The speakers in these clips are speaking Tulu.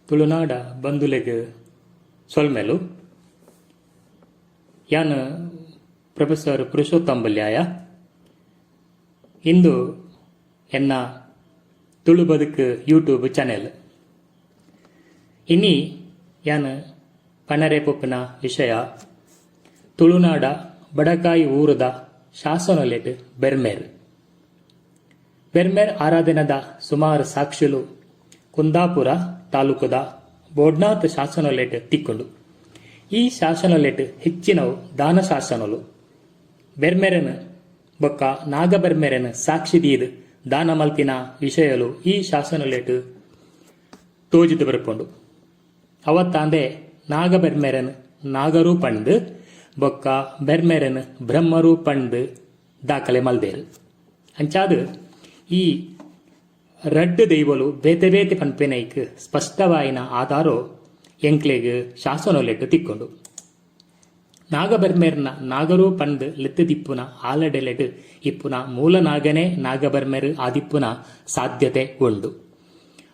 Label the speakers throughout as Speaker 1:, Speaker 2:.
Speaker 1: ತುಳುನಾಡ ಬಂಧುಲೆಗ್ ಸೊಲ್ಮೆಲು. ಯಾನ್ ಪ್ರೊಫೆಸರ್ ಪುರುಷೋತ್ತಮ ಬಲ್ಯಾಯ. ಇಂದು ಎನ್ನ ತುಳು ಬದುಕು ಯೂಟ್ಯೂಬ್ ಚಾನೆಲ್. ಇನಿ ಯಾನ್ ಪನರೆ ಪೋಪಿನ ವಿಷಯ ತುಳುನಾಡ ಬಡಕಾಯಿ ಊರುದ ಶಾಸನೊಲೆಡ್ ಬೆರ್ಮೆರ್. ಬೆರ್ಮೆರ್ ಆರಾಧನೆದ ಸುಮಾರು ಸಾಕ್ಷಿಲು ಕುಂದಾಪುರ ತಾಲೂಕುದ ಬೋಡ್ನಾಥ್ ಶಾಸನೊಲೆಡ್ ತಿಕ್ಕುಂಡು. ಈ ಶಾಸನೊಲೆಡ್ ಹೆಚ್ಚಿನವು ದಾನ ಶಾಸನೊಲು. ಬೆರ್ಮೆರೆನ್ ಬೊಕ್ಕ ನಾಗಬೆರ್ಮೆರೆನ್ ಸಾಕ್ಷಿ ದೀದ್ ದಾನ ಮಲ್ತಿನ ವಿಷಯಲು ಈ ಶಾಸನೊಲೆಡ್ ತೋಜಿದ್ ಬರ್ಪುಂಡು. ಅವತ್ತಾಂದೆ ನಾಗಬೆರ್ಮೆರೆನ್ ನಾಗರು ಪಂಡ್ ಬೊಕ್ಕ ಬೆರ್ಮೆರೆನ್ ಬ್ರಹ್ಮರು ಪಂಡ್ ದಾಖಲೆ ಮಲ್ದೆರ್. ಅಂಚಾದ್ ಈ ರಡ್ಡ್ ದೈವೊಲು ಬೇತೆ ಬೇತೆ ಪನ್ಪಿನೈಕ್ ಸ್ಪಷ್ಟವಾಯಿನ ಆಧಾರೊ ಎಂಕ್ಲೆಗ್ ಶಾಸನೊಲೆಡ್ ತಿಕ್ಕುಂಡು. ನಾಗಬೆರ್ಮೆರ್ನ ನಾಗರು ಪಂದ್ ಲೆತ್ತ್ದಿಪ್ಪುನ ಆಲಡೆಲೆಡ್ ಇಪ್ಪುನ ಮೂಲ ನಾಗನೇ ನಾಗಬೆರ್ಮೆರ್ ಆದಿಪ್ಪುನ ಸಾಧ್ಯತೆ ಉಂಡು.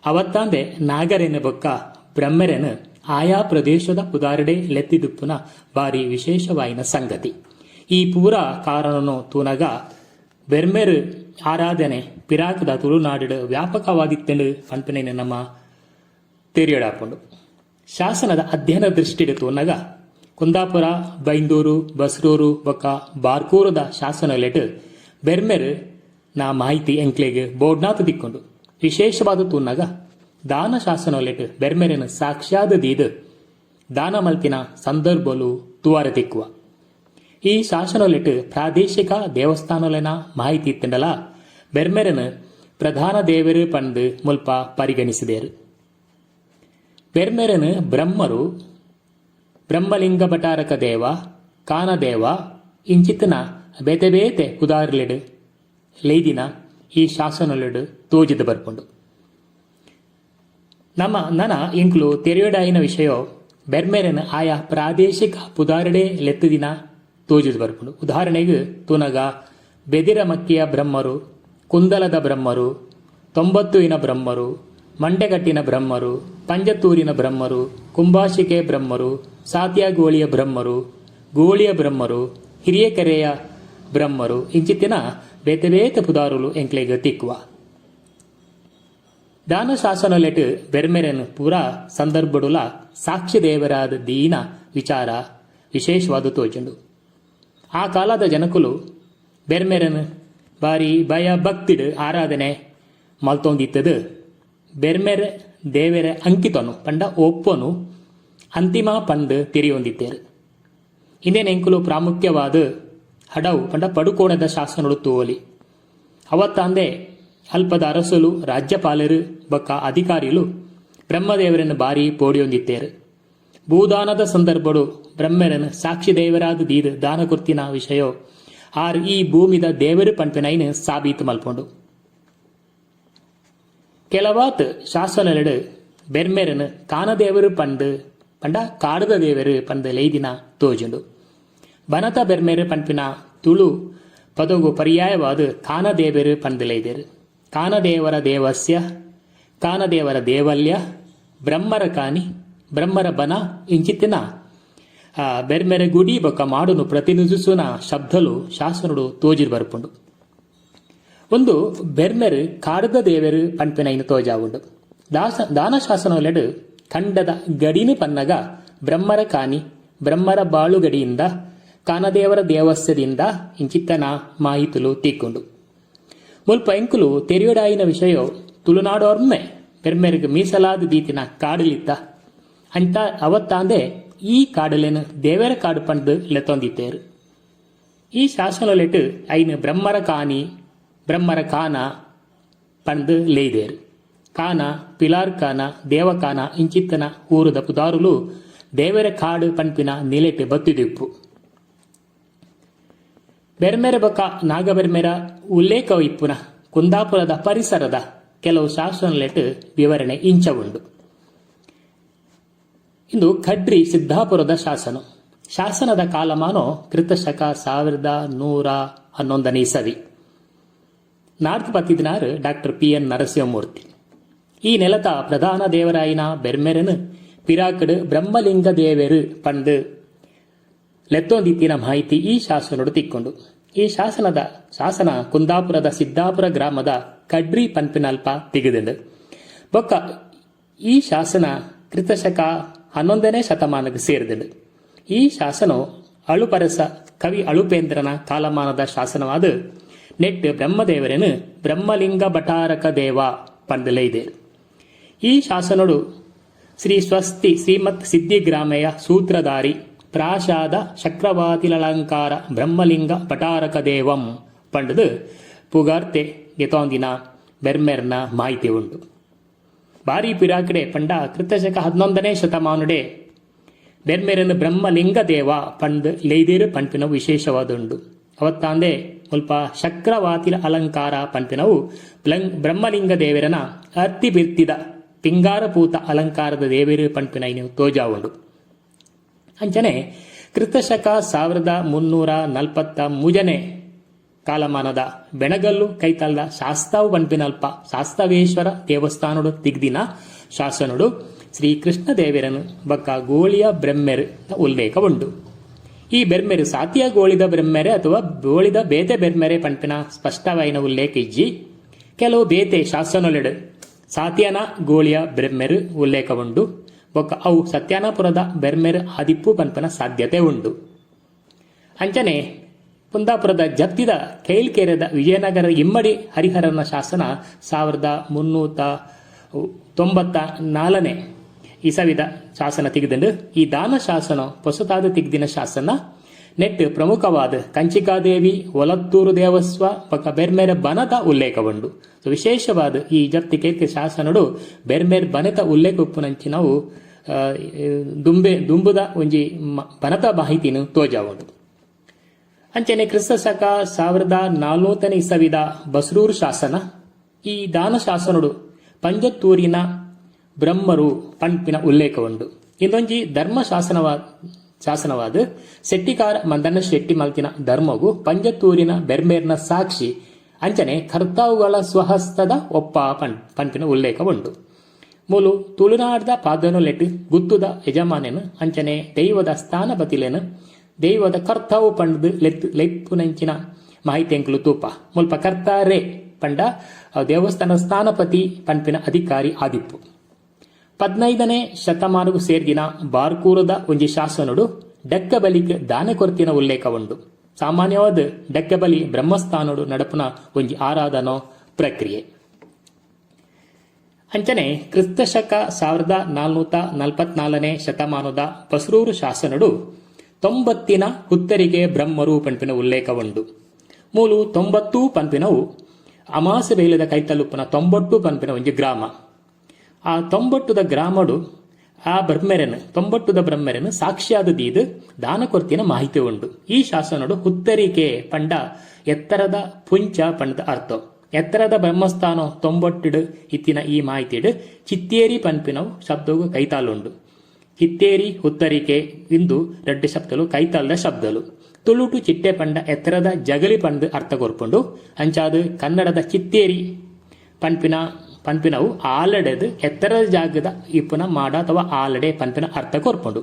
Speaker 1: ಅವತ್ತಾಂದೆ ನಾಗರೆನ್ ಬೊಕ್ಕ ಬ್ರಹ್ಮೆರೆನ್ ಆಯಾ ಪ್ರದೇಶೊದ ಪುದಾರ್ಡೇ ಲೆತ್ತಿದಿಪ್ಪುನ ಬಾರಿ ವಿಶೇಷವಾಯಿನ ಸಂಗತಿ. ಈ ಪೂರಾ ಕಾರಣೊನು ತೂನಗ ಬೆರ್ಮೆರ್ ಆರಾಧನೆ ಪಿರಾಕ್ದ ತುಳುನಾಡ್ ವ್ಯಾಪಕವಾದಿತ್ತ್ಂಡ್ ಪನ್ಪಿನೆನ್ ನಮ ತೆರಿಯೊಡಾಪುಂಡು. ಶಾಸನದ ಅಧ್ಯಯನ ದೃಷ್ಟಿಡ್ ತೂನಗ ಕುಂದಾಪುರ, ಬೈಂದೂರು, ಬಸ್ರೂರು ಬೊಕ್ಕ ಬಾರ್ಕೂರುದ ಶಾಸನೊಲೆಡ್ ಬೆರ್ಮೆರ್ ನ ಮಾಹಿತಿ ಎಂಕ್ಲೆಗ್ ಬೋಡ್ನಾತ್ ತಿಕ್ಕುಂಡು. ವಿಶೇಷವಾದ್ ತೂನಗ ದಾನ ಶಾಸನೊಲೆಡ್ ಬೆರ್ಮೆರೆನ್ ಸಾಕ್ಷ್ಯಾದ್ ದೀದ್ ದಾನ ಮಲ್ತಿನ ಸಂದರ್ಭೊಲು ತೂವರೆ ತಿಕ್ಕುವ. ಈ ಶಾಸನೊಲೆಟ್ ಪ್ರಾದೇಶಿಕ ದೇವಸ್ಥಾನೊಲೆನ ಮಾಹಿತಿ ಇತ್ತ್ಂಡಲಾ ಬೆರ್ಮೆರೆನ್ ಪ್ರಧಾನ ದೇವೆರ್ ಪಂದ್ ಮುಲ್ಪ ಪರಿಗಣಿಸಿದೆರ್. ಬೆರ್ಮೆರೆನ್ ಬ್ರಹ್ಮರು, ಬ್ರಹ್ಮಲಿಂಗ ಭಟಾರಕ ದೇವ, ಕಾನದೇವ ಇಂಚಿತ್ತಿನ ಬೇತೆ ಬೇತೆ ಪುದಾರ್ಲೆಡ್ ಲೈದಿನ ಈ ಶಾಸನೊಲೆಡ್ ತೋಜಿದ್ ಬರ್ಪುಂಡು. ನಮ ನನ ಎಂಕ್ಲು ತೆರಿಯೊಡಾಯಿನ ವಿಷಯೊ ಬೆರ್ಮೆರೆನ್ ಆಯಾ ಪ್ರಾದೇಶಿಕ ಪುದಾರ್ಡೇ ಲೆತ್ತ್ದಿನ ತೋಜಿದ್ ಬರ್ಪುಂಡು. ಉದಾಹರಣೆಗ್ ತೂನಗ ಬೆದಿರ ಮಕ್ಕಿಯ ಬ್ರಹ್ಮರು, ಕುಂದಲದ ಬ್ರಹ್ಮರು, ತೊಂಬತ್ತುವಿನ ಬ್ರಹ್ಮರು, ಮಂಡೆಕಟ್ಟಿನ ಬ್ರಹ್ಮರು, ಪಂಜತ್ತೂರಿನ ಬ್ರಹ್ಮರು, ಕುಂಬಾಶಿಕೆ ಬ್ರಹ್ಮರು, ಸಾತ್ಯಾಗೋಳಿಯ ಬ್ರಹ್ಮರು, ಗೋಳಿಯ ಬ್ರಹ್ಮರು, ಹಿರಿಯಕೆರೆಯ ಬ್ರಹ್ಮರು ಇಂಚಿತ್ತಿನ ಬೇತೆ ಬೇತೆ ಪುದಾರುಲು ಎಂಕ್ಲೆಗ್ ತಿಕ್ಕುವ. ದಾನ ಶಾಸನೊಲೆಟ್ ಬೆರ್ಮೆರೆನ್ ಪೂರಾ ಸಂದರ್ಭಡುಲ ಸಾಕ್ಷಿ ದೇವರಾದ ದೀನ ವಿಚಾರ ವಿಶೇಷವಾದ ತೋಜುಂಡು. ಆ ಕಾಲದ ಜನಕುಲು ಬೆರ್ಮೆರೆನ್ ಬಾರಿ ಭಯ ಭಕ್ತಿಡ್ ಆರಾಧನೆ ಮಲ್ತೊಂದಿತ್ತದ್ ಬೆರ್ಮೆರ್ ದೇವೆರೆ ಅಂಕಿತೊನು ಪಂಡ ಒಪ್ಪೊನು ಅಂತಿಮ ಪಂದ್ ತೆರಿಯೊಂದಿತ್ತೆರ್. ಇಂದೆನ್ ಎಂಕುಲು ಪ್ರಾಮುಖ್ಯವಾದ್ ಹಡವು ಪಂಡ ಪಡುಕೋಣದ ಶಾಸನೊಡು ತೂವೊಲಿ. ಅವತ್ತಾಂದೆ ಅಲ್ಪದ ಅರಸುಲು, ರಾಜ್ಯಪಾಲರು ಬೊಕ್ಕ ಅಧಿಕಾರಿಲು ಬ್ರಹ್ಮದೇವರೆನ್ ಬಾರಿ ಪೋಡಿಯೊಂದಿತ್ತೆರ್. ಭೂದಾನದ ಸಂದರ್ಭೊಡು ಬ್ರಹ್ಮೆರೆನ್ ಸಾಕ್ಷಿ ದೇವರಾದ್ ದೀದ್ ದಾನ ಕೊರ್ತಿನ ವಿಷಯೊ ಆರ್ ಈ ಭೂಮಿದ ದೇವೆರ್ ಪನ್ಪಿನೈನ್ ಸಾಬೀತು ಮಲ್ಪುಂಡು. ಕೆಲವಾತ್ ಶಾಸನೊಲೆಡ್ ಬೆರ್ಮೆರೆನ್ ಕಾನದೇವೆರ್ ಪಂದ್ ಪಂಡ ಕಾಡ್ದ ದೇವೆರ್ ಪಂದ್ ಲೈದಿನ ತೋಜುಂಡು. ಬನತ ಬೆರ್ಮೆರ್ ಪನ್ಪಿನ ತುಳು ಪದೊಗು ಪರ್ಯಾಯವಾದ್ ಕಾನದೇವೆರ್ ಪಂದ್ ಲೈದೆರ್. ಕಾನದೇವರ ದೇವಸ್ಯ, ಕಾನದೇವರ ದೇವಲ್ಯ, ಬ್ರಹ್ಮರ ಕಾನಿ, ಬ್ರಹ್ಮರ ಬನ ಇಂಚಿತ್ತಿನ ಬೆರ್ಮೆರೆ ಗುಡಿ ಬೊಕ್ಕ ಮಾಡುನು ಪ್ರತಿನಿಧಿಸುನ ಶಬ್ದಲು ಶಾಸನೊಡು ತೋಜಿದ್ ಬರ್ಪುಂಡು. ಉಂದು ಬೆರ್ಮೆರ್ ಕಾಡ್ದ ದೇವೆರ್ ಪನ್ಪಿನೈನ್ ತೋಜಾವುಂಡು. ದಾಸ ದಾನಶಾಸನೊಲೆಡ್ ಖಂಡದ ಗಡಿನ್ ಪನ್ನಗ ಬ್ರಹ್ಮರ ಕಾನಿ, ಬ್ರಹ್ಮರ ಬಾಳುಗಡಿಯಿಂದ, ಕಾನದೇವರ ದೇವಸ್ಯದಿಂದ ಇಂಚಿತ್ತನ ಮಾಹಿತಿಲು ತಿಕ್ಕುಂಡು. ಮುಲ್ಪ ಎಂಕುಲು ತೆರಿಯೊಡಾಯಿನ ವಿಷಯೊ ತುಳುನಾಡೊರ್ಮೆ ಬೆರ್ಮೆರ್ಗ್ ಮೀಸಲಾದ್ ದೀತಿನ ಕಾಡುಲಿತ್ತ ಅಂಚ ಅವತ್ತಾಂದೆ ಈ ಕಾಡುಲೆನ್ ದೇವೆರ ಕಾಡು ಪಂಡ್ದ್ ಲೆತ್ತೊಂದಿತ್ತೆರ್. ಈ ಶಾಸನೊಲೆಟ್ ಐನ್ ಬ್ರಹ್ಮರ ಕಾನಿ, ಬ್ರಹ್ಮರ ಕಾನ ಪಂಡ್ದ್ ಲೆಯ್ದೆರ್. ಕಾನ, ಪಿಲಾರ್ ಕಾನ, ದೇವಕಾನ ಇಂಚಿತ್ತನ ಊರುದ ಪುದಾರುಲು ದೇವೆರೆ ಕಾಡು ಪನ್ಪಿನ ನಿಲೆಟ್ ಬತ್ತಿದಿಪ್ಪು. ಬೆರ್ಮೆರೆ ಬೊಕ್ಕ ನಾಗಬೆರ್ಮೆರ ಉಲ್ಲೇಖ ಇಪ್ಪುನ ಕುಂದಾಪುರದ ಪರಿಸರದ ಕೆಲವು ಶಾಸನಲೆಟ್ ವಿವರಣೆ ಇಂಚ ಉಂಡು. ಇಂದು ಖಡ್ರಿ ಸಿದ್ದಾಪುರದ ಶಾಸನ. ಶಾಸನದ ಕಾಲಮಾನೋ ಕೃತಶಕ 1111ನೇ ಇಸವಿ. ನಾರ್ತ್ ಪತ್ತಿದಿನಾರ್ ಡಾಕ್ಟರ್ ಪಿ ಎನ್ ನರಸಿಂಹಮೂರ್ತಿ. ಈ ನೆಲತ ಪ್ರಧಾನ ದೇವರಾಯಿನ ಬೆರ್ಮೆರೆನ್ ಪಿರಾಕ್ಡ್ ಬ್ರಹ್ಮಲಿಂಗ ದೇವೆರ್ ಪಂದ್ ಲೆತ್ತೊಂದಿತ್ತಿನ ಮಾಹಿತಿ ಈ ಶಾಸನೊಡು ತಿಕ್ಕುಂಡು. ಈ ಶಾಸನದ ಶಾಸನ ಕುಂದಾಪುರದ ಸಿದ್ದಾಪುರ ಗ್ರಾಮದ ಕಡ್ರಿ ಪನ್ಪಿನಲ್ಪ ತಿಕ್ದ್ಂಡ್. ಬೊಕ್ಕ ಈ ಶಾಸನ ಕ್ರಿಸ್ತಶಕ ಹನ್ನೊಂದನೇ ಶತಮಾನಗ್ ಸೇರ್ದ್ಂಡ್. ಈ ಶಾಸನೊ ಅಳುಪರಸ ಕವಿ ಅಳುಪೇಂದ್ರನ ಕಾಲಮಾನದ ಶಾಸನವಾದ್ ನೆಟ್ಟ್ ಬ್ರಹ್ಮದೇವೆರೆನ್ ಬ್ರಹ್ಮಲಿಂಗ ಭಟಾರಕ ದೇವ ಪಂದ್ ಲೈದೆರ್. ಈ ಶಾಸನೊಡು ಶ್ರೀ ಸ್ವಸ್ತಿ ಶ್ರೀಮತ್ ಸಿದ್ಧಿಗ್ರಾಮೆಯ ಸೂತ್ರಧಾರಿ ಪ್ರಾಸಾದ ಚಕ್ರವಾತಿಲಲಂಕಾರ ಬ್ರಹ್ಮಲಿಂಗ ಭಟಾರಕ ದೇವಂ ಪಂಡ್ದ್ ಪುಗಾರ್ತೆ ಗೆತೊಂದಿನ ಬೆರ್ಮೆರ್ನ ಮಾಹಿತಿ ಉಂಡು. ಬಾರಿ ಪಿರಾಕ್ಡೆ ಪಂಡ ಕ್ರಿಸ್ತಶಕ ಹನ್ನೊಂದನೇ ಶತಮಾನೊಡೆ ಬೆರ್ಮೆರೆನ್ ಬ್ರಹ್ಮಲಿಂಗ ದೇವ ಪಂದ್ ಲೆಯ್ದೆರ್ ಪನ್ಪಿನವು ವಿಶೇಷವಾದುಂಡು. ಅವತ್ತಾಂದೆ ಮುಲ್ಪ ಚಕ್ರವಾತಿಲ ಅಲಂಕಾರ ಪನ್ಪಿನವು ಬ್ರಹ್ಮಲಿಂಗ ದೇವೆರೆನ ಅರ್ತಿ ಬಿರ್ತಿದ ಪಿಂಗಾರ ಪೂತ ಅಲಂಕಾರದ ದೇವೆರ್ ಪನ್ಪಿನೈನ್ ತೋಜಾವುಂಡು. ಅಂಚನೆ ಕ್ರಿಸ್ತಶಕ 1343ನೇ ಕಾಲಮಾನದ ಬೆಣಗಲ್ಲು ಕೈತಲ್ದ ಶಾಸ್ತಾವು ಪನ್ಪಿನಲ್ಪ ಶಾಸ್ತವೇಶ್ವರ ದೇವಸ್ಥಾನೊಡು ತಿಕ್ದಿನ ಶಾಸನೊಡು ಶ್ರೀ ಕೃಷ್ಣ ದೇವೆರನ್ ಬೊಕ್ಕ ಗೋಳಿಯ ಬ್ರಹ್ಮೆರ್ ಉಲ್ಲೇಖ ಉಂಡು. ಈ ಬೆರ್ಮೆರ್ ಸಾತಿಯ ಗೋಳಿದ ಬ್ರಹ್ಮೆರೆ ಅಥವಾ ಗೋಳಿದ ಬೇತೆ ಬೆರ್ಮೆರೆ ಪನ್ಪಿನ ಸ್ಪಷ್ಟವಾಯಿನ ಉಲ್ಲೇಖ ಇಜ್ಜಿ. ಕೆಲವು ಬೇತೆ ಶಾಸನೊಲೆಡ್ ಸಾತಿಯನ ಗೋಳಿಯ ಬ್ರಹ್ಮೆರ್ ಉಲ್ಲೇಖ ಉಂಡು ಬೊಕ್ಕ ಅವು ಸತ್ಯಾನಪುರದ ಬೆರ್ಮೆರ್ ಆದಿಪ್ಪು ಪನ್ಪಿನ ಸಾಧ್ಯತೆ ಉಂಡು. ಅಂಚನೆ ಕುಂದಾಪುರದ ಜಪ್ತಿದ ಕೈಲ್ಕೆರೆದ ವಿಜಯನಗರ ಇಮ್ಮಡಿ ಹರಿಹರನ ಶಾಸನ 1394ನೇ ಇಸವಿದ ಶಾಸನ ತಿಗ್ದಂಡು. ಈ ದಾನ ಶಾಸನ ಪೊಸತಾದ ತಿಗ್ದಿನ ಶಾಸನ. ನೆಟ್ ಪ್ರಮುಖವಾದ ಕಂಚಿಕಾದೇವಿ, ಒಲತ್ತೂರು ದೇವಸ್ವ ಬೊಕ್ಕ ಬೆರ್ಮೆರ ಬನದ ಉಲ್ಲೇಖ ಉಂಡು. ಸೊ ವಿಶೇಷವಾದ ಈ ಜಪ್ತಿ ಕೇಕೆ ಶಾಸನಡು ಬೆರ್ಮೆರ್ ಬನತ ಉಲ್ಲೇಖ ಉಪ್ಪುನಂಚಿನವು ದುಂಬೆ ದುಂಬುದ ಒಂಜಿ ಬನತ ಮಾಹಿತಿನ ತೋಜಾವುಂಡು. ಅಂಚನೆ ಕ್ರಿಸ್ತ ಶಕ 1400ನೇ ಇಸವಿದ ಬಸ್ರೂರು ಶಾಸನ. ಈ ದಾನ ಶಾಸನಡು ಪಂಜತ್ತೂರಿನ ಬ್ರಹ್ಮರು ಪನ್ಪಿನ ಉಲ್ಲೇಖ ಉಂಡು. ಇಂದೊಂಜಿ ಧರ್ಮ ಶಾಸನವಾದ ಶೆಟ್ಟಿಕಾರ ಮಂದಣ್ಣ ಶೆಟ್ಟಿ ಮಲ್ತಿನ ಧರ್ಮಗು ಪಂಜತ್ತೂರಿನ ಬೆರ್ಮೇರ್ನ ಸಾಕ್ಷಿ ಅಂಚನೆ ಕರ್ತಾವುಗಳ ಸ್ವಹಸ್ತದ ಒಪ್ಪ ಪನ್ಪಿನ ಉಲ್ಲೇಖ ಉಂಡು. ಮೂಲು ತುಳುನಾಡ್ದ ಪಾದನೊಲೆಟ್ ಗುತ್ತುದ ಯಜಮಾನನು ಅಂಚನೆ ದೈವದ ಸ್ಥಾನಪತಿಲೇನು ದೈವದ ಕರ್ತವು ಪಂಡ್ದ್ ಲೆತ್ ಲೆಪ್ಪುನಂಚಿನ ಮಾಹಿತಿ ಎಂಕುಲು ತೂಪ. ಮುಲ್ಪ ಕರ್ತಾರೆ ಪಂಡ ದೇವಸ್ಥಾನ ಸ್ಥಾನಪತಿ ಪನ್ಪಿನ ಅಧಿಕಾರಿ ಆದಿಪ್ಪು. 15ನೇ ಶತಮಾನಗು ಸೇರ್ದಿನ ಬಾರ್ಕೂರದ ಒಂಜಿ ಶಾಸನಡು ಡೆಕ್ಕಬಲಿಕ್ ದಾನ ಕೊರ್ತಿನ ಉಲ್ಲೇಖ ಉಂಡು. ಸಾಮಾನ್ಯವಾದ ಡೆಕ್ಕಬಲಿ ಬ್ರಹ್ಮಸ್ಥಾನಡು ನಡಪುನ ಒಂಜಿ ಆರಾಧನೋ ಪ್ರಕ್ರಿಯೆ. ಅಂಚನೆ ಕ್ರಿಸ್ತಶಕ 1444ನೇ ಶತಮಾನದ ಬಸ್ರೂರು ಶಾಸನಡು ತೊಂಬತ್ತಿನ ಹುತ್ತರಿಗೆ ಬ್ರಹ್ಮರು ಪನ್ಪಿನ ಉಲ್ಲೇಖ ಉಂಡು. ಮೂಲು ತೊಂಬತ್ತು ಪನ್ಪಿನವು ಅಮಾಸೆ ಬೇಲದ ಕೈತಲುಪ್ಪುನ ತೊಂಬಟ್ಟು ಪನ್ಪಿನ ಒಂಜಿ ಗ್ರಾಮ. ಆ ತೊಂಬಟ್ಟುದ ಗ್ರಾಮಡು ಆ ಬ್ರಹ್ಮೆರನ್ ತೊಂಬಟ್ಟುದ ಬ್ರಹ್ಮೆರನ್ ಸಾಕ್ಷಿಯಾದ ದೀದ್ ದಾನ ಕೊರ್ತಿನ ಮಾಹಿತಿ ಉಂಡು. ಈ ಶಾಸನಡು ಹುತ್ತರಿಕೆ ಪಂಡ ಎತ್ತರದ ಪುಂಚ ಪಂಡದ ಅರ್ಥ. ಎತ್ತರದ ಬ್ರಹ್ಮಸ್ಥಾನ ತೊಂಬಟ್ಟಿಡು ಇತ್ತಿನ ಈ ಮಾಹಿತಿಡು ಚಿತ್ತೇರಿ ಪನ್ಪಿನವು ಶಬ್ದವು ಕೈತಾಲುಂಡು. ಚಿತ್ತೇರಿ, ಹುತ್ತರಿಕೆ ಇಂದು ರಡ್ಡು ಶಬ್ದಲು ಕೈತಾಲ್ದ ಶಬ್ದಲು. ತುಳುಟು ಚಿಟ್ಟೆ ಪಂಡ ಎತ್ತರದ ಜಗಲಿ ಪಂಡ್ ಅರ್ಥ ಕೊರ್ಪುಂಡು. ಅಂಚಾದು ಕನ್ನಡದ ಚಿತ್ತೇರಿ ಪನ್ಪಿನವು ಆಲಡೆದು ಎತ್ತರದ ಜಾಗದ ಇಪ್ಪುನ ಮಾಡ ಅಥವಾ ಆಲಡೆ ಪನ್ಪಿನ ಅರ್ಥ ಕೊರ್ಪುಂಡು.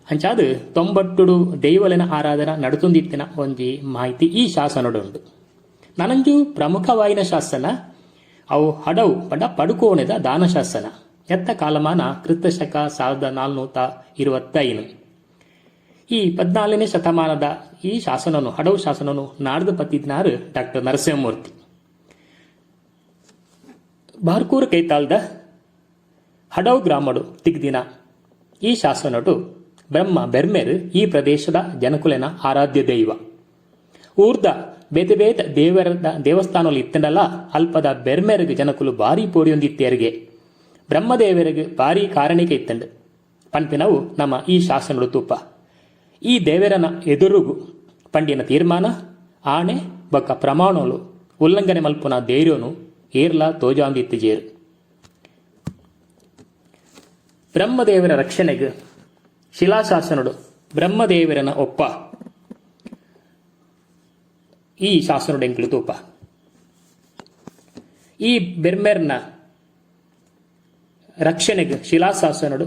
Speaker 1: ಅಂಚಾದು ತೊಂಬಟ್ಟುಡು ದೈವಲೆನ ಆರಾಧನಾ ನಡತೊಂದಿತ್ತಿನ ಒಂಜಿ ಮಾಹಿತಿ ಈ ಶಾಸನಡುಂಡು. ನನಂಜು ಪ್ರಮುಖವಾಯಿನ ಶಾಸನ ಅವು ಹಡವು ಪಂಡ ಪಡುಕೋಣೆದ ದಾನ ಶಾಸನ. ಎತ್ತ ಕಾಲಮಾನ ಕ್ರಿಸ್ತಶಕ 1425. ಈ 14ನೇ ಶತಮಾನದ ಈ ಶಾಸನನು, ಹಡವು ಶಾಸನನು ನಾಡ್ದು ಪತ್ತಿದ್ನಾರು ಡಾಕ್ಟರ್ ನರಸಿಂಹಮೂರ್ತಿ. ಬಾರ್ಕೂರು ಕೈತಾಲ್ದ ಹಡವು ಗ್ರಾಮಡು ತಿಗ್ದಿನ ಈ ಶಾಸನಡು ಬ್ರಹ್ಮ ಬೆರ್ಮೆರ್ ಈ ಪ್ರದೇಶದ ಜನಕುಲೆನ ಆರಾಧ್ಯ ದೈವ. ಊರ್ದ ಬೇತೆ ಬೇತೆ ದೇವರದ ದೇವಸ್ಥಾನಲು ಇತ್ತಂಡಲ ಅಲ್ಪದ ಬೆರ್ಮೆರ್ಗ್ ಜನಕುಲು ಬಾರಿ ಪೋಡಿಯೊಂದಿತ್ತೇರ್ಗೆ. ಬ್ರಹ್ಮದೇವರಿಗೆ ಬಾರಿ ಕಾರಣಿಕ ಇತ್ತಂಡು ಪನ್ಪಿನವು ನಮ್ಮ ಈ ಶಾಸನಡು ತೂಪ. ಈ ದೇವರನ ಎದುರುಗು ಪಂಡಿನ ತೀರ್ಮಾನ, ಆಣೆ ಬೊಕ್ಕ ಪ್ರಮಾಣೋಲು ಉಲ್ಲಂಘನೆ ಮಲ್ಪುನ ಧೈರ್ಯನು ಏರ್ಲ ತೋಜಾಂದಿತ್ತಿಜೇರು. ಬ್ರಹ್ಮದೇವರ ರಕ್ಷಣೆಗೆ ಶಿಲಾಶಾಸನಡು ಬ್ರಹ್ಮದೇವರನ ಒಪ್ಪ ಈ ಶಾಸನಡು ಎಂಕುಲು ತೂಪ. ಈ ಬೆರ್ಮೆರ್ನ ರಕ್ಷಣೆಗ್ ಶಿಲಾಶಾಸನೊಡು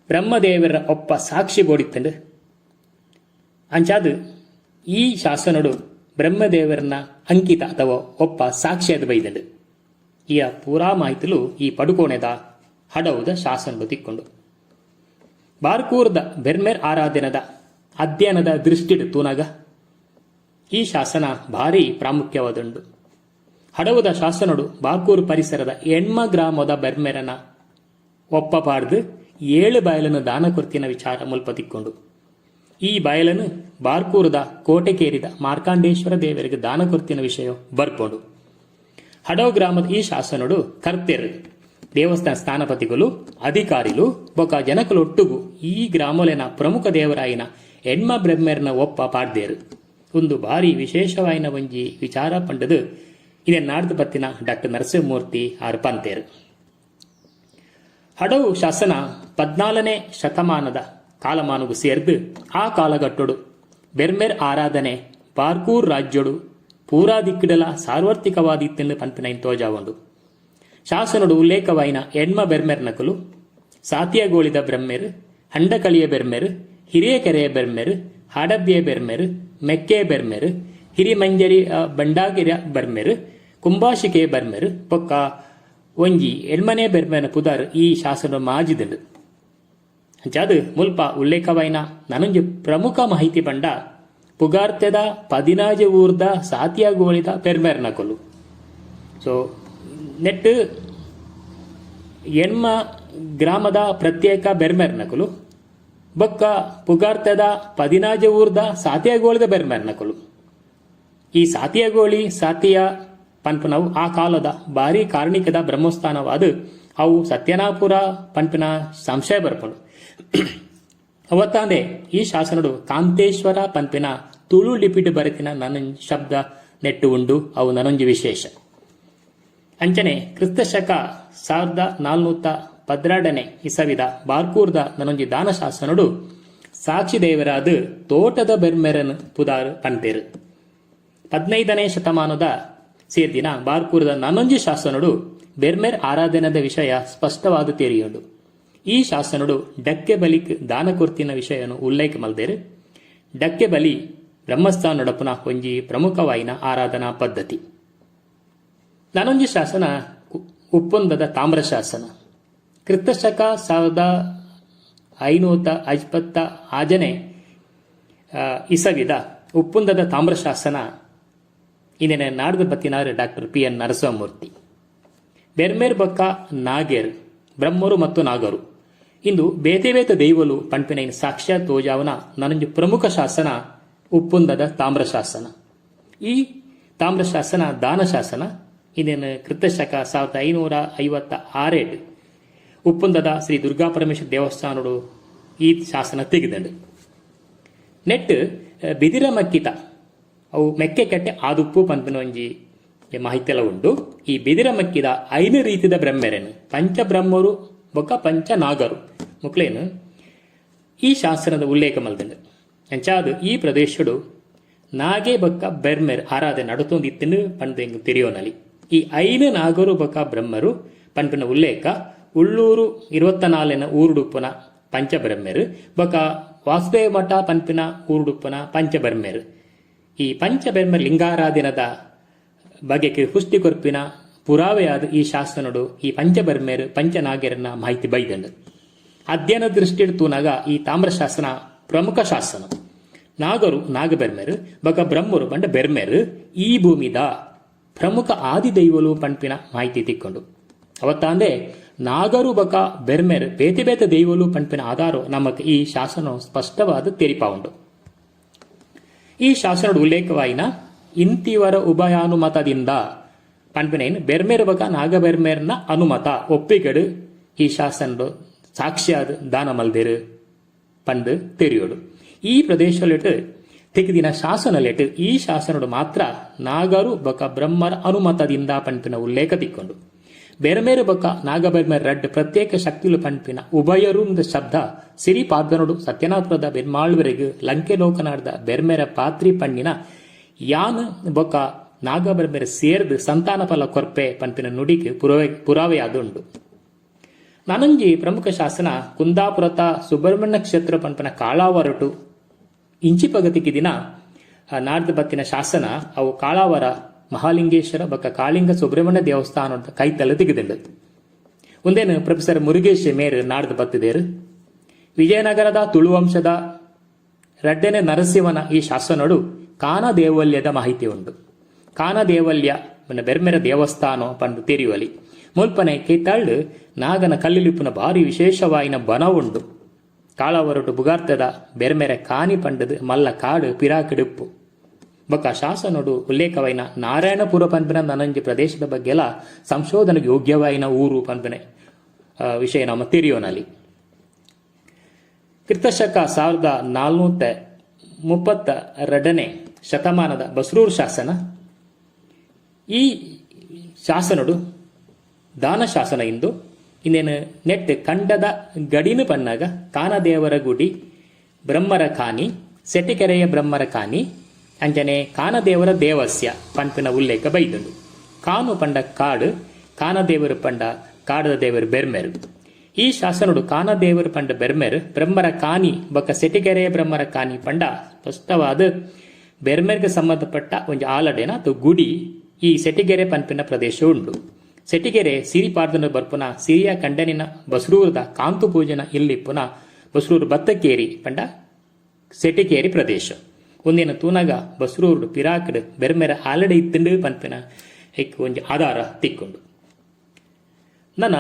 Speaker 1: ಬ್ರಹ್ಮದೇವರ ಒಪ್ಪ ಸಾಕ್ಷಿ ಬೋಡಿತ್ತಂಡ್. ಅಂಚಾದ್ ಈ ಶಾಸನೊಡು ಬ್ರಹ್ಮದೇವರನ ಅಂಕಿತ ಅಥವಾ ಒಪ್ಪ ಸಾಕ್ಷಿಯಾದ್ ಬೈದ್ಂಡ್. ಈ ಪೂರಾ ಮಾಹಿತಿಲು ಈ ಪಡುಕೋಣೆದ ಹಡವುದ ಶಾಸನೊಡು ತಿಕ್ಕುಂಡು. ಬಾರ್ಕೂರ್ದ ಬೆರ್ಮೆರ್ ಆರಾಧನೆದ ಅಧ್ಯಯನದ ದೃಷ್ಟಿಡ್ ತೂನಗ ಈ ಶಾಸನ ಭಾರಿ ಪ್ರಾಮುಖ್ಯವಾದುಂಡು. ಹಡವುದ ಶಾಸನೊಡು ಬಾರ್ಕೂರು ಪರಿಸರದ ಎಣ್ಮ ಗ್ರಾಮದ ಬೆರ್ಮೆರನ ಒಪ್ಪ ಪಾಡ್ದ್ ಏಳು ಬಯಲನ್ನು ದಾನ ಕೊರ್ತಿನ ವಿಚಾರ ಮುಲ್ಪ ತಿಕ್ಕುಂಡು. ಈ ಬಯಲನ್ನು ಬಾರ್ಕೂರುದ ಕೋಟೆಕೇರಿದ ಮಾರ್ಕಾಂಡೇಶ್ವರ ದೇವರಿಗೆ ದಾನ ಕೊರ್ತಿನ ವಿಷಯ ಬರ್ಪುಂಡು. ಹಡವು ಗ್ರಾಮದ ಈ ಶಾಸನೊಡು ಕರ್ತೆರ್, ದೇವಸ್ಥಾನ ಸ್ಥಾನಪತಿಗಳು, ಅಧಿಕಾರಿಲು ಬೊಕ ಜನಕುಲೊಟ್ಟುಗು ಈ ಗ್ರಾಮೊಲೆನ ಪ್ರಮುಖ ದೇವರಾಯಿನ ಎಣ್ಮ ಬ್ರಹ್ಮೆರ್ನ ಒಪ್ಪ ಪಾಡ್ದೇರ್. ಉಂದು ಭಾರಿ ವಿಶೇಷವಾಯಿನ ಒಂಜಿ ವಿಚಾರ ಪಂಡದು ಇದನ್ನ ನಾಡ್ದು ಬತ್ತಿನ ಡಾಕ್ಟರ್ ನರಸಿಂಹಮೂರ್ತಿ ಆರ್ ಪಂತೇರ್. ಹಡವು ಶಾಸನ 14ನೇ ಶತಮಾನದ ಕಾಲಮಾನಗು ಸೇರ್ದು ಆ ಕಾಲಘಟ್ಟೊಡು ಬೆರ್ಮೆರ್ ಆರಾಧನೆ ಬಾರ್ಕೂರ್ ರಾಜ್ಯೊಡು ಪೂರಾ ದಿಕ್ಕಿಡಲ ಸಾರ್ವತ್ರಿಕವಾದಿತ್ತೆಂದು ಪನ್ಪಿನ ತೋಜಾವುಂಡು. ಶಾಸನೊಡು ಉಲ್ಲೇಖವಾಯಿನ ಎಣ್ಮ ಬೆರ್ಮೆರ್ ನಕಲು ಸಾತಿಯಗೋಳಿದ ಬ್ರಹ್ಮೆರ್, ಹಂಡಕಳಿಯ ಬೆರ್ಮೆರ್, ಹಿರಿಯಕೆರೆಯ ಬೆರ್ಮೆರ್, ಹಾಡಬ್ಬಿಯ ಬೆರ್ಮೆರ್, ಮೆಕ್ಕೆ ಬೆರ್ಮೆರ್, ಹಿರಿಮಂಜರಿ ಬಂಡಾಗಿರ ಬೆರ್ಮೆರ್, ಕುಂಬಾಶಿಕೆ ಬೆರ್ಮೆರ್ ಬೊಕ್ಕ ಒಂಜಿ ಎಣ್ಮನೆ ಬೆರ್ಮೆನ ಪುದರ್ ಈ ಶಾಸನ ಮಾಜಿದಂಡು. ಅಂಚಾದ್ ಮುಲ್ಪ ಉಲ್ಲೇಖವಾಯಿನ ನನೊಂಜಿ ಪ್ರಮುಖ ಮಾಹಿತಿ ಪಂಡ ಪುಗಾರ್ತೆದ ಪದಿನಾಜೆ ಊರ್ದ ಸಾತಿಯಾಗೋಳಿದ ಬೆರ್ಮೆರ್ ನಕಲು. ಸೊ ನೆಟ್ ಎಣ್ಮ ಗ್ರಾಮದ ಪ್ರತ್ಯೇಕ ಬೆರ್ಮೆರ್ ನಕಲು ಬೊಕ್ಕ ಪುಗಾರ್ತೆದ ಪದಿನಾಜೆ ಊರ್ದ ಸಾತಿಯಾಗೋಳಿದ ಬೆರ್ಮೆರ್ ನಕಲು. ಈ ಸಾತಿಯಗೋಳಿ ಸಾತಿಯ ಪನ್ಪುನವು ಆ ಕಾಲದ ಭಾರಿ ಕಾರ್ಣಿಕದ ಬ್ರಹ್ಮಸ್ಥಾನವಾದ ಅವು ಸತ್ಯನಾಪುರ ಪನ್ಪಿನ ಸಂಶಯ ಬರ್ಪುಂಡು. ಅವತ್ತಾಂದೆ ಈ ಶಾಸನಡು ಕಾಂತೇಶ್ವರ ಪನ್ಪಿನ ತುಳು ಲಿಪಿಡ್ ಬರೆತಿನ ನನೊಂಜಿ ಶಬ್ದ ನೆಟ್ಟು ಉಂಡು, ಅವು ನನೊಂಜಿ ವಿಶೇಷ. ಅಂಚನೆ ಕ್ರಿಸ್ತ ಶಕ 1412ನೇ ಇಸವಿದ ಬಾರ್ಕೂರ್ದ ನನೊಂಜಿ ದಾನ ಶಾಸನಡು ಸಾಕ್ಷಿ ದೇವರಾದ ತೋಟದ ಬೆರ್ಮೆರನ್ ಪುದಾರ್ ಪನ್ಪೇರು. 15ನೇ ಶತಮಾನದ ಸೇರ್ದಿನ ಬಾರ್ಕೂರದ ನನೊಂಜಿ ಶಾಸನಡು ಬೆರ್ಮೆರ್ ಆರಾಧನೆದ ವಿಷಯ ಸ್ಪಷ್ಟವಾದ ತೆರಿಯುಂಡು. ಈ ಶಾಸನಡು ಡಕ್ಕೆ ಬಲಿಕ್ ದಾನ ಕೊರ್ತಿನ ವಿಷಯನು ಉಲ್ಲೇಖ ಮಲ್ದೇರು. ಡಕ್ಕೆ ಬಲಿ ಬ್ರಹ್ಮಸ್ಥಾನೊಡಪುನ ಒಂಜಿ ಪ್ರಮುಖವಾಯಿನ ಆರಾಧನಾ ಪದ್ಧತಿ. ನನೊಂಜಿ ಶಾಸನ ಉಪ್ಪುಂದದ ತಾಮ್ರ ಶಾಸನ. ಕ್ರಿಸ್ತಶಕ 1556ನೇ ಇಸವಿದ ಉಪ್ಪುಂದದ ತಾಮ್ರ ಶಾಸನ ಇಂದಿನ ನಾಡ್ದು ಬತ್ತಿನಾರು doctor P N Narasimhamurthy. ಬೆರ್ಮೇರ್ ಬೊಕ್ಕ ನಾಗೇರ್, ಬ್ರಹ್ಮರು ಮತ್ತು ನಾಗರು ಇಂದು ಬೇತೆ ಬೇತೆ ದೈವಲು ಪನ್ಪಿನ ಸಾಕ್ಷ್ಯ ತೋಜಾವನ ನನೊಂಜಿ ಪ್ರಮುಖ ಶಾಸನ ಉಪ್ಪುಂದದ ತಾಮ್ರ ಶಾಸನ. ಈ ತಾಮ್ರ ಶಾಸನ ದಾನ ಶಾಸನ. ಇದನ್ನು ಕೃತಶಕ 1556 ಉಪ್ಪುಂದದ ಶ್ರೀ ದುರ್ಗಾ ಪರಮೇಶ್ವರ ದೇವಸ್ಥಾನಡು ಈ ಶಾಸನ ತೆಗೆದಂಡು. ನೆಟ್ ಬಿದಿರ ಮಕ್ಕಿತ ಅವು ಮೆಕ್ಕೆ ಕಟ್ಟೆ ಆದುಪ್ಪು ಪನ್ಪಿನ ಒಂಜಿ ಮಾಹಿತಿ ಎಲ್ಲ ಉಂಡು. ಈ ಬಿದಿರ ಮಕ್ಕಿದ ಐನು ರೀತಿದ ಬ್ರಹ್ಮೆರೇನು ಪಂಚಬ್ರಹ್ಮರು ಬೊಕ್ಕ ಪಂಚನಾಗರು ಮುಕ್ಲೇನು ಈ ಶಾಸನದ ಉಲ್ಲೇಖ ಮಲ್ದಂಡು. ಅಂಚಾದ್ ಈ ಪ್ರದೇಶಡು ನಾಗೆ ಬೊಕ್ಕ ಬೆರ್ಮೆರ್ ಆರಾಧನೆ ನಡತೊಂದಿತ್ತಿನ ಪಂದ್ ಎಂಕ್ ತೆರಿಯೋನಲಿ. ಈ ಐನು ನಾಗರು ಬೊಕ್ಕ ಬ್ರಹ್ಮರು ಪನ್ಪಿನ ಉಲ್ಲೇಖ ಉಳ್ಳೂರು 24ನ ಊರುಡುಪ್ಪುನ ಪಂಚಬ್ರಹ್ಮೆರು ಬೊಕ್ಕ ವಾಸುದೇವ ಮಠ ಪನ್ಪಿನ ಊರುಡುಪ್ಪುನ ಪಂಚಬೆರ್ಮೆರು. ಈ ಪಂಚಬೆರ್ಮೆರ್ ಲಿಂಗಾರಾಧನದ ಬಗೆಗೆ ಪುಷ್ಟಿ ಕೊರ್ಪಿನ ಪುರಾವೆಯಾದ ಈ ಶಾಸನಡು ಈ ಪಂಚಬೆರ್ಮೆರು ಪಂಚನಾಗರನ ಮಾಹಿತಿ ಬೈದಂಡು. ಅಧ್ಯಯನ ದೃಷ್ಟಿಡ್ ತೂನಗ ಈ ತಾಮ್ರ ಶಾಸನ ಪ್ರಮುಖ ಶಾಸನ. ನಾಗರು ನಾಗಬೆರ್ಮೆರು ಬೊಕ್ಕ ಬ್ರಹ್ಮರು ಪಂಡ ಬೆರ್ಮೆರು ಈ ಭೂಮಿದ ಪ್ರಮುಖ ಆದಿದೈವಲು ಪನ್ಪಿನ ಮಾಹಿತಿ ತಿಕ್ಕೊಂಡು. ಅವತ್ತಾಂದೆ ನಾಗರು ಬಕ ಬೆರ್ಮೆರ್ ಬೇತೆ ಬೇತೆ ದೈವಲು ಪನ್ಪಿನ ಆಧಾರ ನಮಕ್ ಈ ಶಾಸನ ಸ್ಪಷ್ಟವಾದ ತೆರಿಪಾವುಂಡು. ಈ ಶಾಸನದ ಉಲ್ಲೇಖವಾಯಿನ ಇಂತಿವರ ಉಭಯಾನುಮತದಿಂದ ಪನ್ಪಿನ ಬೆರ್ಮೆರ್ ಬಕ ನಾಗಬೆರ್ಮೆರ್ನ ಅನುಮತ ಒಪ್ಪಿಗೆಡು ಈ ಶಾಸನಡು ಸಾಕ್ಷ್ಯಾದ ದಾನ ಮಲ್ದಿರು ಪಂದ್ ತೆರಿಯೋಡು. ಈ ಪ್ರದೇಶಲಿಟ್ಟು ತೆಗೆದಿನ ಶಾಸನಲೆಟ್ ಈ ಶಾಸನಡು ಮಾತ್ರ ನಾಗರು ಬಕ ಬ್ರಹ್ಮರ ಅನುಮತದಿಂದ ಪನ್ಪಿನ ಉಲ್ಲೇಖ ತಿಕ್ಕೊಂಡು. ಬೆರ್ಮೇರು ಬೊಕ್ಕ ನಾಗಬೆರ್ಮೇರ್ ರಡ್ಡ್ ಪ್ರತ್ಯೇಕ ಶಕ್ತಿಲು ಪನ್ಪಿನ ಉಭಯರು ಶಬ್ದ ಸಿರಿ ಪಾಡ್ದನೊಡು ಸತ್ಯನಾಪುರದ ಬೆರ್ಮಾಳ್ವರೆಗ್ ಲಂಕೆ ಲೋಕನಾಡ್ದ ಬೆರ್ಮೆರ ಪಾತ್ರಿ ಪಣ್ಣಿನ ಯಾನ್ ಬೊಕ್ಕ ನಾಗಬೆರ್ಮೆರ್ ಸೇರ್ದು ಸಂತಾನ ಫಲ ಕೊರ್ಪೆ ಪನ್ಪಿನ ನುಡಿಗೆ ಪುರಾವೆಯಾದುಂಡು. ನನೊಂಜಿ ಪ್ರಮುಖ ಶಾಸನ ಕುಂದಾಪುರತ ಸುಬ್ರಹ್ಮಣ್ಯ ಕ್ಷೇತ್ರ ಪನ್ಪನ ಕಾಳಾವರಟು ಇಂಚಿಪಗತಿಗೆ ದಿನ ನಾಡ್ದು ಬತ್ತಿನ ಶಾಸನ. ಅವು ಕಾಳಾವರ ಮಹಾಲಿಂಗೇಶ್ವರ ಬೊಕ್ಕ ಕಾಳಿಂಗ ಸುಬ್ರಹ್ಮಣ್ಯ ದೇವಸ್ಥಾನದ ಕೈತಲ್ ತಿಕ್ಕಿದುಂಡು. ಉಂದೇನು ಪ್ರೊಫೆಸರ್ ಮುರುಗೇಶ್ ಮೇರ್ ನಾಡ್ದು ಬತ್ತಿದೇರು. ವಿಜಯನಗರದ ತುಳುವಂಶದ ರಡ್ಡನೆ ನರಸಿಂಹನ ಈ ಶಾಸನಡು ಕಾನ ದೇವಲ್ಯದ ಮಾಹಿತಿ ಉಂಡು. ಕಾನ ದೇವಲ್ಯ ಬೆರ್ಮೆರ ದೇವಸ್ಥಾನ ಪಂದು ತೆರಿವಲಿ. ಮುಲ್ಪನೆ ಕೈತಾಳ್ಡು ನಾಗನ ಕಲ್ಲಿಲಿಪ್ಪುನ ಭಾರಿ ವಿಶೇಷವಾಯಿನ ಬನ ಉಂಡು. ಕಾಳವರಟು ಬುಗಾರ್ತದ ಬೆರ್ಮೆರೆ ಕಾನಿ ಪಂಡದು ಮಲ್ಲ ಕಾಡು ಪಿರಾಕಿಡುಪ್ಪು. ಬೊಕ್ಕ ಶಾಸನಡು ಉಲ್ಲೇಖವಾಯಿನ ನಾರಾಯಣಪುರ ಪನ್ಪಿನ ನನಂಜಿ ಪ್ರದೇಶದ ಬಗ್ಗೆಲ ಸಂಶೋಧನೆಗೆ ಯೋಗ್ಯವಾಯಿನ ಊರು ಪನ್ಪಿನ ವಿಷಯ ನಮ್ಮ ತೆರಿಯೋನಲ್ಲಿ. ಕ್ರಿಸ್ತಶಕ 1432ನೇ ಶತಮಾನದ ಬಸ್ರೂರು ಶಾಸನ. ಈ ಶಾಸನಡು ದಾನ ಶಾಸನ ಇಂದು. ಇನ್ನೇನು ನೆಟ್ ಕಂಡದ ಗಡಿನ ಪನ್ನಾಗ ಕಾನದೇವರ ಗುಡಿ, ಬ್ರಹ್ಮರ ಕಾನಿ, ಸೆಟಿಕೆರೆಯ ಬ್ರಹ್ಮರ ಕಾನಿ, ಅಂಚನೆ ಕಾನದೇವರ ದೇವಸ್ಯ ಪನ್ಪಿನ ಉಲ್ಲೇಖ ಬೈದುಂಡು. ಕಾನು ಪಂಡ ಕಾಡು, ಕಾನದೇವರು ಪಂಡ ಕಾಡದ ದೇವರು ಬೆರ್ಮೆರು. ಈ ಶಾಸನಡು ಕಾನದೇವರು ಪಂಡ ಬೆರ್ಮೆರ್, ಬ್ರಹ್ಮರ ಕಾನಿ ಬೊಕ್ಕ ಸೆಟಿಕೆರೆಯ ಬ್ರಹ್ಮರ ಕಾನಿ ಪಂಡ ಸ್ಪಷ್ಟವಾದ ಬೆರ್ಮೆರ್ಗೆ ಸಂಬಂಧಪಟ್ಟ ಒಂಜಿ ಆಲಡೆನ ಅಥವಾ ಗುಡಿ ಈ ಸೆಟಿಗೆರೆ ಪನ್ಪಿನ ಪ್ರದೇಶ ಉಂಡು. ಸೆಟಿಗೆರೆ ಸಿರಿಪಾರ್ದನ ಬರ್ಪುನ ಸಿರಿಯ ಕಂಡನಿನ ಬಸ್ರೂರದ ಕಾಂತು ಪೂಜನ ಇಲ್ಲಿಪ್ಪುನ ಬಸ್ರೂರು ಬತ್ತಕೇರಿ ಪಂಡ ಸೆಟಿಕೇರಿ ಪ್ರದೇಶ. ಒಂದಿನ ತೂನಗ ಬಸ್ರೂರು ಪಿರಾಕಡ್ ಬೆರ್ಮೆರ ಆಲಡೆ ಇತ್ತುಂಡು ಪನ್ಪಿನ ಐಕ್ ಒಂಜಿ ಆಧಾರ ತಿಕ್ಕೊಂಡು. ನನ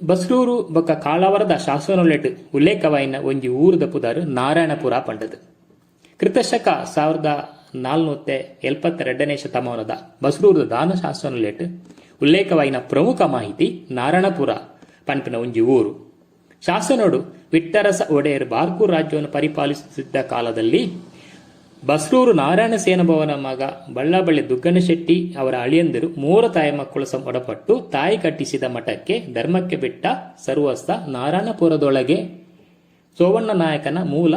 Speaker 1: ಬಸ್ರೂರು ಬೊಕ್ಕ ಕಾಳಾವರದ ಶಾಸನೊಲೆಟ್ ಉಲ್ಲೇಖವಾಯಿನ ಒಂಜಿ ಊರದ ಪುದಾರು ನಾರಾಯಣಪುರ ಪಂಡದು. ಕೃತಶಕ 1472ನೇ ಶತಮಾನದ ಬಸ್ರೂರದ ದಾನ ಶಾಸನೊಲೆಟ್ ಉಲ್ಲೇಖವಾಯಿನ ಪ್ರಮುಖ ಮಾಹಿತಿ ನಾರಾಯಣಪುರ ಪನ್ಪಿನ ಒಂಜಿ ಊರು. ಶಾಸನೋಡು ವಿಟ್ಟರಸ ಒಡೆಯರು ಬಾರ್ಕೂರ್ ರಾಜ್ಯವನ್ನು ಪರಿಪಾಲಿಸುತ್ತಿದ್ದ ಕಾಲದಲ್ಲಿ ಬಸ್ರೂರು ನಾರಾಯಣ ಸೇನಭವನ ಮಗ ಬಳ್ಳಬಳ್ಳಿ ದುಗ್ಗನ ಶೆಟ್ಟಿ ಅವರ ಅಳಿಯಂದಿರು ಮೂರ ತಾಯಿ ಮಕ್ಕಳು ಒಡಪಟ್ಟು ತಾಯಿ ಕಟ್ಟಿಸಿದ ಮಠಕ್ಕೆ ಧರ್ಮಕ್ಕೆ ಬಿಟ್ಟ ಸರ್ವಸ್ತ ನಾರಾಯಣಪುರದೊಳಗೆ ಸೋವಣ್ಣ ನಾಯಕನ ಮೂಲ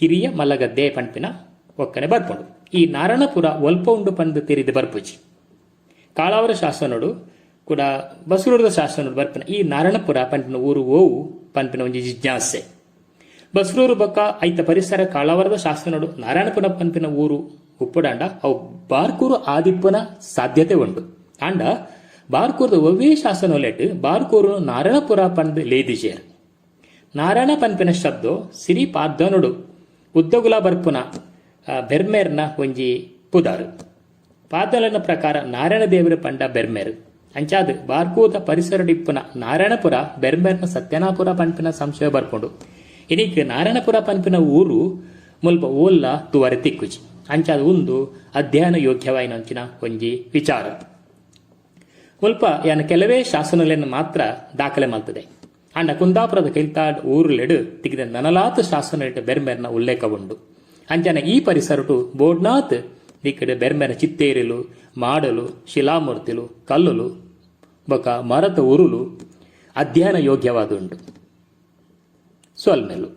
Speaker 1: ಹಿರಿಯ ಮಲಗದ್ದೆ ಪಂಪಿನ ಒಕ್ಕನೆ ಬರ್ಪುಂಡು. ಈ ನಾರಾಯಣಪುರ ಒಲ್ಪ ಉಂಡು ಪಂದು ತಿರಿದು ಬರ್ಪುಜಿ. ಕಾಳಾವರ ಶಾಸನಡು ಕೂಡ ಬಸ್ರೂರದ ಶಾಸನಡು ಬರ್ಪಿನ ಈ ನಾರಾಯಣಪುರ ಪಂಪಿನ ಊರು ಓವು ಪಂಪಿನ ಒಂಜಿ ಜಿಜ್ಞಾಸೆ. ಬಸ್ರೂರು ಬೊಕ್ಕ ಐತ ಪರಿಸರ ಕಾಳಾವರದ ಶಾಸನಡು ನಾರಾಯಣಪುರ ಪಂಪಿನ ಊರು ಉಪ್ಪುಡಾಂಡ ಅವು ಬಾರ್ಕೂರು ಆದಿಪ್ಪನ ಸಾಧ್ಯತೆ ಉಂಡು. ಆಂಡ ಬಾರ್ಕೂರದ ಒವ್ವೇ ಶಾಸನೊಲೆಟ್ ಬಾರ್ಕೂರು ನಾರಾಯಣಪುರ ಪಂದ್ ಲೇದಿಜೇರ್. ನಾರಾಯಣ ಪನ್ಪಿನ ಶಬ್ದೋ ಸಿರಿ ಪಾದ್ದನುಡು ಉದ್ದಗುಲ ಬರ್ಪುನ ಬೆರ್ಮೆರ್ನ ಒಂಜಿ ಪುದಾರು. ಪಾದಲನ ಪ್ರಕಾರ ನಾರಾಯಣ ದೇವರ ಪಂಡ ಬೆರ್ಮೆರ್. ಅಂಚಾದ್ ಬಾರ್ಕೂದ ಪರಿಸರಡಿಪ್ಪುನ ನಾರಾಯಣಪುರ ಬೆರ್ಮೆರ್ನ ಸತ್ಯನಾಪುರ ಪನ್ಪಿನ ಸಂಶಯ ಬರ್ಪುಂಡು. ಇನಿಕ್ ನಾರಾಯಣಪುರ ಪನ್ಪಿನ ಊರು ಮುಲ್ಪ ಓಲ್ಲ ತುವರೆ ತಿಕ್ಕುಜಿ. ಅಂಚಾದ್ ಉಂದು ಅಧ್ಯಯನ ಯೋಗ್ಯವಾಯಿನಂಚಿನ ಒಂಜಿ ವಿಚಾರ. ಮುಲ್ಪ ಯಾನ ಕೆಲವೇ ಶಾಸನಗಳನ್ನು ಮಾತ್ರ ದಾಖಲೆ ಮಲ್ತದೆ. ಅಂಡ ಕುಂದಾಪುರದ ಕೈಲ್ತಾಡ್ ಊರುಲೆಡು ತಿಕ್ಕಿದ ನನಲಾತ್ ಶಾಸನ ಬೆರ್ಮೆರ್ನ ಉಲ್ಲೇಖ ಉಂಡು. ಅಂಚನೆ ಈ ಪರಿಸರಟು ಬೋಡ್ನಾಥ್ ದಿಕ್ಕಡೆ ಬೆರ್ಮೆರ ಚಿತ್ತೇರಿಲು, ಮಾಡಲು, ಶಿಲಾಮೂರ್ತಿಲು, ಕಲ್ಲುಲು ಬೊಕ ಮರತ ಉರುಲು ಅಧ್ಯಯನ ಯೋಗ್ಯವಾದುಂಡು. ಸೊಲ್ಮೆಲು.